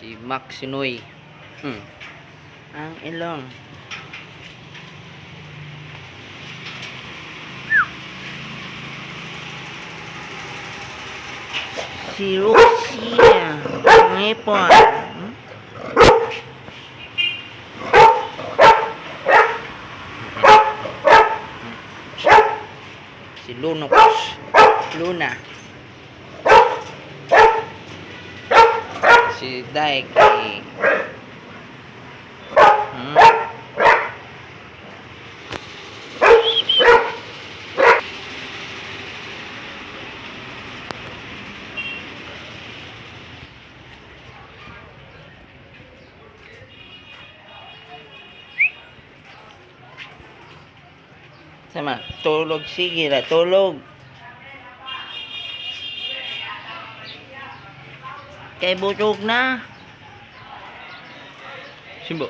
Si Max Sinoy. Ang ilong. Si Roxia. Ngipon. Si Lunox. Luna. Si Daiki. Sama, tulog, sige ra, tulog. Kay busog na. Simbo.